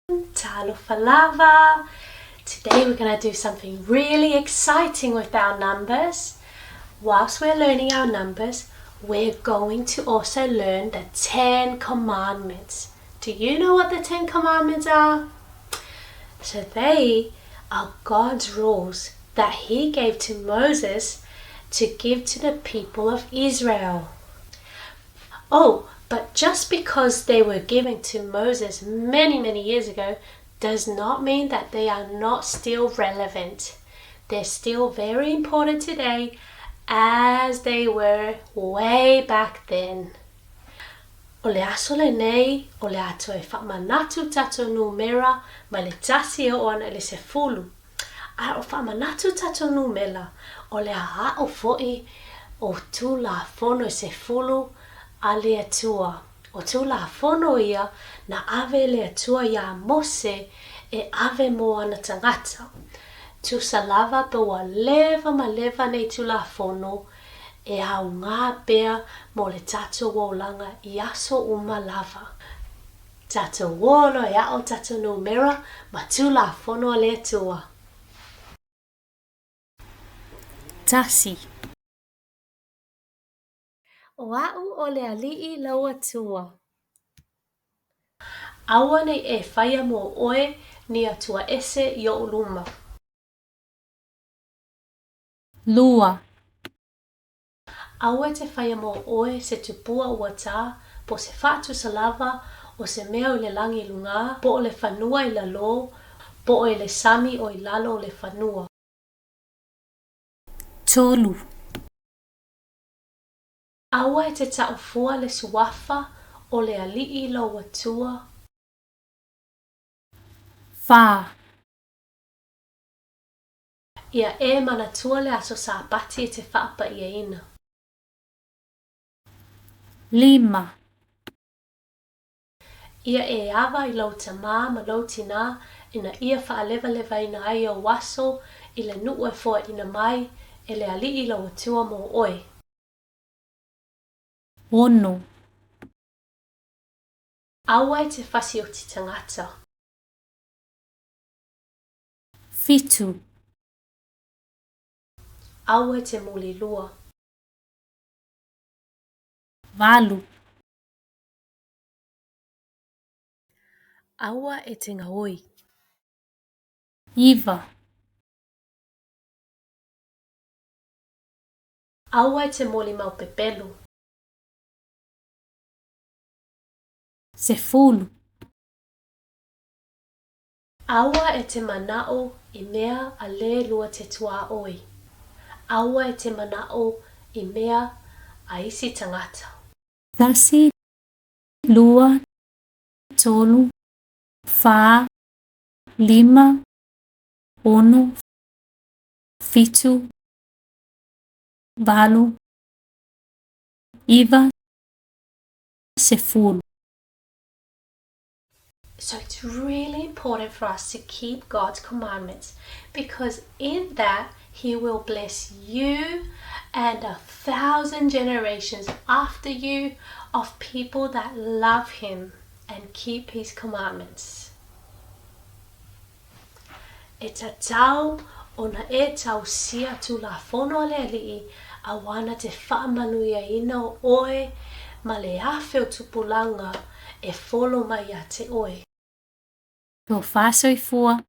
Talofa lava! Today we're going to do something really exciting with our numbers. Whilst we're learning our numbers, we're going to also learn the Ten Commandments. Do you know what the Ten Commandments are? So they are God's rules that he gave to Moses to give to the people of Israel. Oh, but just because they were given to Moses many, many years ago does not mean that they are not still relevant. They're still very important today as they were way back then. O le aso lenei, o le a toe faamanatu tatou numera mai le tasi e oo ana i le sefulu. A o faamanatu tatou numela, o le a aʻo foi o Tulafono e sefulu a le Atua. O Tulafono ia na ave e le Atua iā Mose e ave mo ana tagata. Tusa lava pe ua leva ma leva nei Tulafono e aoga pea mo le tatou olaga i aso uma lava. Tatou o loa e aʻo tatou numera ma Tulafono a le Atua. Tasi. O a'u o le Alii lou Atua. Aua nei e faia mo oe ni atua ese i oʻu luma. Lua. Aua e te faia mo oe se tupua ua tā, po o se faatusa lava, o se mea o i le lagi i lugā, po o le fanua i lalō, po o i le sami o i lalo o le fanua. Tolu. Aua e te ta'u fua le suafa o le Alii lou Atua. Fā. Ia e manatua le aso Sāpati e te faapa'iaina. Lima. Ia e ava i lou tamā ma lou tinā ina ia faalevalevaina ai ou aso i le nuʻu e foaʻina mai e le Alii lou Atua mo oe. Ono. Aua e te fasioti tagata. Fitu. Aua e te mulilua. Valu. Aua e te gaoi. Iva. Aua e te molimau pepelu. Sefulu. Aua e te manaʻo i mea a lē lua te tuaoi. Aua e te manaʻo i mea a isi tagata. Tasi, lua, tolu, fā, lima, ono, fitu, valu, iva, sefulu. So it's really important for us to keep God's commandments because in that He will bless you and a thousand generations after you of people that love Him and keep His commandments. E tatau ona e tausia Tulafono a le Alii auā na te faamanuiaina o oe ma le afe o tupulaga e folo mai ia te oe. Tofa soifua.